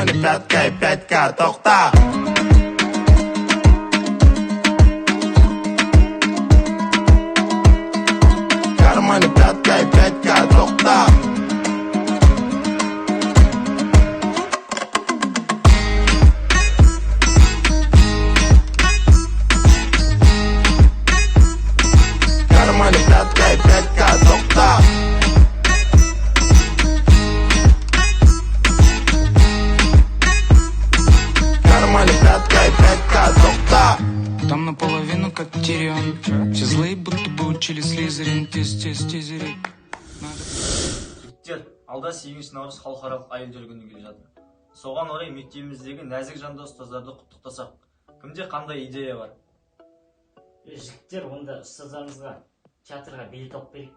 Кармане пятка и 5К, тоқта. В кармане пятка и 5К, тоқта. В кармане пятка и 5К, тоқта. В кармане пятка и 5К, тоқта. Там наполовину как Тирион. Все злые, будто бы учили Слизерин. Тез, тез, тезерек. Надо. Жігіттер, алда 8 наурыз, халықаралық әйелдер күні келе жатыр. Соған орай мектебіміздегі нәзік жанды ұстаздарды құттықтасақ. Кімде қандай идея бар? Е, жігіттер, онда ұстаздарымызға театрға билет алып берейік.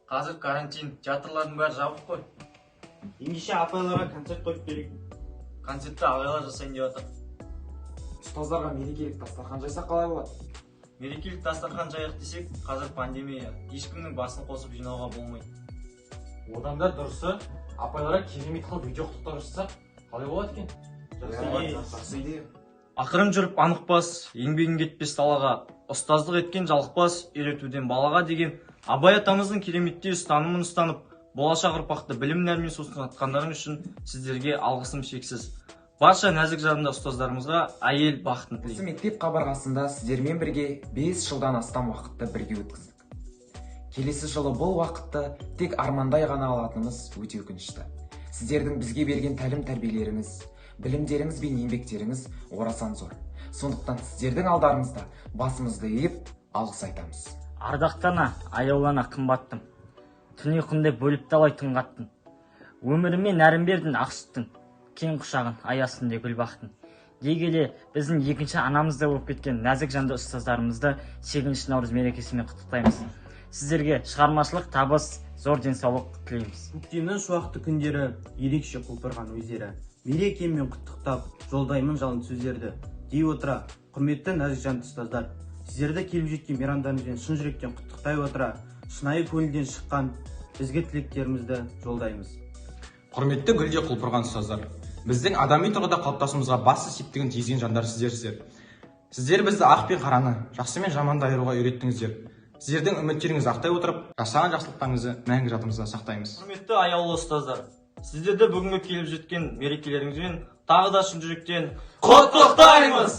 Қазір карантин, театрлардың бәрі жабық қой. Ендеше апайларға концерт қойып берейік. Концертті ағайлар жасайын деп жатыр. Ұстаздарға мерекелік дастархан жайсақ, қалай болады? Мерекелік дастархан жаяқ десек, қазір пандемия, ешкімнің басын қосып жинауға болмайды. Одан да дұрысы, апайларға керемет қылып видео құттықтау жасасақ, қалай болады екен? Жақсы Иә, идея. жақсы идея. Ақырын жүріп анық бас, еңбегің кетпес далаға, ұстаздық еткен жалықпас, үйретуден балаға деген Абай атамыздың кереметтей ұстанымын ұстанып, болашақ ұрпақты білім нәрімен сусындатқандарың үшін сіздерге алғысым шексіз. Барша нәзік жанды ұстаздарымызға әйел бақытын Осы тілеймін. мектеп қабырғасында сіздермен бірге 5 жылдан астам уақытты бірге өткіздік. Келесі жылы бұл уақытты тек армандай ғана алатынымыз өте өкінішті. Сіздердің бізге берген тәлім тәрбиелеріңіз, білімдеріңіз бен еңбектеріңіз орасан зор. Сондықтан сіздердің алдарыңызда басымызды иіп, алғыс айтамыз. Ардақтана, аяулана, қымбаттым. Түн ұйқымды бөліп талай түн қаттың. Өміріме нәрін бердің ақ сүттің. Кең құшағын ай астында гүл бақтың. Дей келе, біздің екінші анамыз да болып кеткен нәзік жанды ұстаздарымызды 8 наурыз мерекесімен құттықтаймыз. Сіздерге шығармашылық табыс, зор денсаулық тілейміз. Көктемнің шуақты күндері, ерекше құлпырған өздері. Мерекемен құттықтап, жолдаймын жалынды сөздерді. Дей отыра, құрметті нәзік жанды ұстаздар, сіздерді келіп жеткен мейрамдарыңызбен шын жүректен құттықтай отыра, шынайы көңілден шыққан ізгі тілектерімізді жолдаймыз. Құрметті гүлдей құлпырған ұстаздар, біздің адами тұрғыда қалыптасуымызға басты септігін тигізген жандар сіздерсіздер. Сіздер бізді ақ пен қараны, жақсы мен жаманды айыруға үйреттіңіздер. Сіздердің үміттеріңізді ақтай отырып, жасаған жақсылықтарыңызды мәңгі жадымызда сақтаймыз. Құрметті аяулы ұстаздар, сіздерді бүгінгі келіп жеткен мерекелеріңізбен тағы да шын жүректен құттықтаймыз!